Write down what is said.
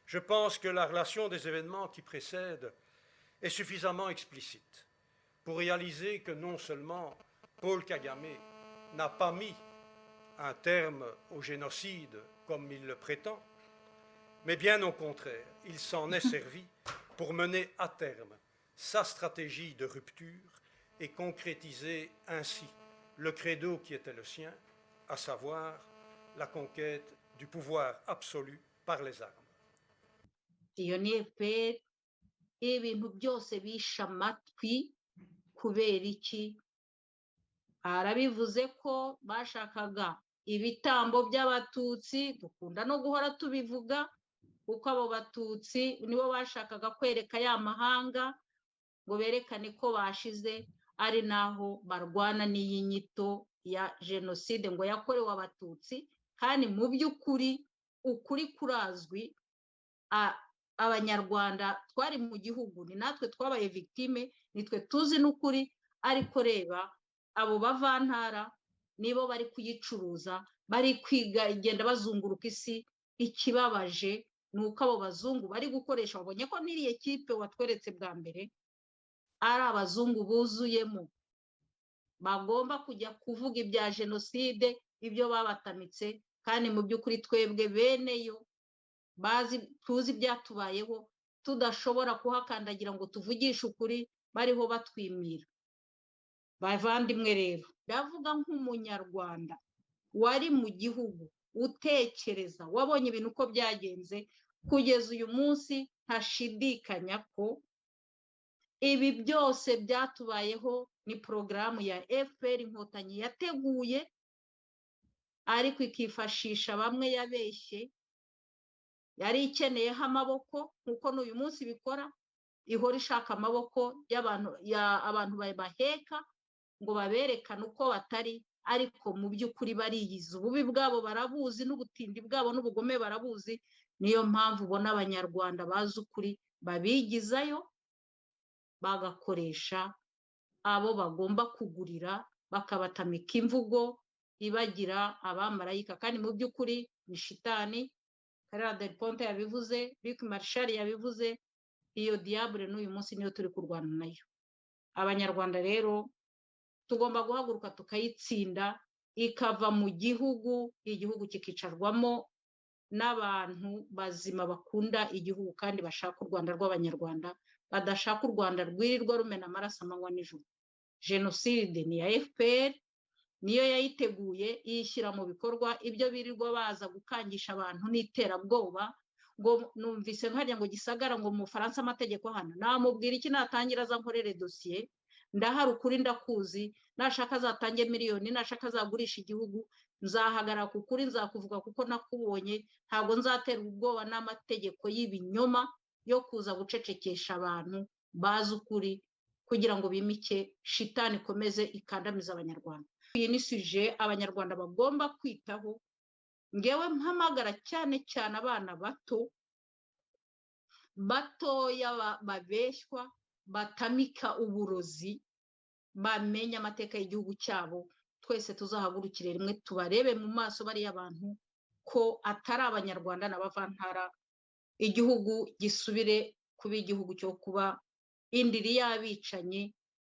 Je pense que la relation des événements qui précèdent est suffisamment explicite pour réaliser que non seulement Paul Kagame n'a pas mis un terme au génocide comme il le prétend, mais bien au contraire, il s'en est servi pour mener à terme sa stratégie de rupture et concrétiser ainsi le credo qui était le sien, à savoir la conquête du pouvoir absolu par les armes. Iyo ni FPR. Ibintu byose bishe amatwi. Kubera iki? Arabivuze ko bashakaga ibitambo by'Abatutsi. Dukunda no guhora tubivuga, kuko abo Batutsi nibo bashakaga kwereka ya mahanga ngo berekane ko bashize, ari naho barwana n'iyi nyito ya jenoside ngo yakorewe Abatutsi. Kandi mu by'ukuri ukuri kurazwi. Abanyarwanda twari mu gihugu, ni natwe twabaye victime, nitwe tuzi n'ukuri. Ariko reba abo bavantara, nibo bari kuyicuruza, bari kwiga igenda bazunguruka isi. Ikibabaje ni uko abo bazungu bari gukoresha, babonye ko n'iriya kipe watweretse bwa mbere ari abazungu buzuyemo, bagomba kujya kuvuga ibya jenoside, ibyo babatamitse. Kandi mu by'ukuri twebwe beneyo bazi, tuzi ibyatubayeho, tudashobora kuhakandagira ngo tuvugishe ukuri bariho batwimira. Bavandimwe rero, ndavuga nk'Umunyarwanda wari mu gihugu, utekereza, wabonye ibintu uko byagenze. Kugeza uyu munsi ntashidikanya ko ibi byose byatubayeho ni porogaramu ya FPR Inkotanyi yateguye, ariko ikifashisha bamwe yabeshye yari ikeneyeho amaboko, nk'uko n'uyu munsi bikora, ihora ishaka amaboko y'abantu, abantu baheka ngo baberekane uko batari. Ariko mu by'ukuri bariyizi, ububi bwabo barabuzi, n'ubutindi bwabo n'ubugome barabuzi. Niyo mpamvu ubona Abanyarwanda bazi ukuri babigizayo, bagakoresha abo bagomba kugurira, bakabatamika imvugo ibagira abamarayika, kandi mu by'ukuri ni shitani. Karera Del Ponte yabivuze, Luc Marchal yabivuze. Iyo diable n'uyu munsi niyo turi kurwana nayo. Abanyarwanda rero tugomba guhaguruka tukayitsinda, ikava mu gihugu, igihugu kikicarwamo n'abantu bazima bakunda igihugu kandi bashaka u Rwanda rw'Abanyarwanda, badashaka u Rwanda rwirirwa rumena amaraso amanywa nijoro. Jenoside ni iya FPR, niyo yayiteguye, iyishyira mu bikorwa. Ibyo birirwa baza gukangisha abantu n'iterabwoba, ngo numvise nkarya ngo Gisagara, ngo mu Bufaransa amategeko hano, namubwira iki? Natangira aza nkorere dosiye, ndahari, ukuri ndakuzi. Nashaka azatange miliyoni, nashaka azagurisha igihugu, nzahagarara ku kuri, nzakuvuga kuko nakubonye. Ntabwo nzaterwa ubwoba n'amategeko y'ibinyoma yo kuza gucecekesha abantu bazi ukuri kugira ngo bimike shitani ikomeze ikandamiza Abanyarwanda. Iyi ni sujet Abanyarwanda bagomba kwitaho. Ngewe mpamagara cyane cyane abana bato batoya babeshywa, batamika uburozi, bamenye amateka y'igihugu cyabo. Twese tuzahagurukire rimwe, tubarebe mu maso bariya bantu ko atari Abanyarwanda n'abavantara, igihugu gisubire kuba igihugu cyo kuba indiri y'abicanyi.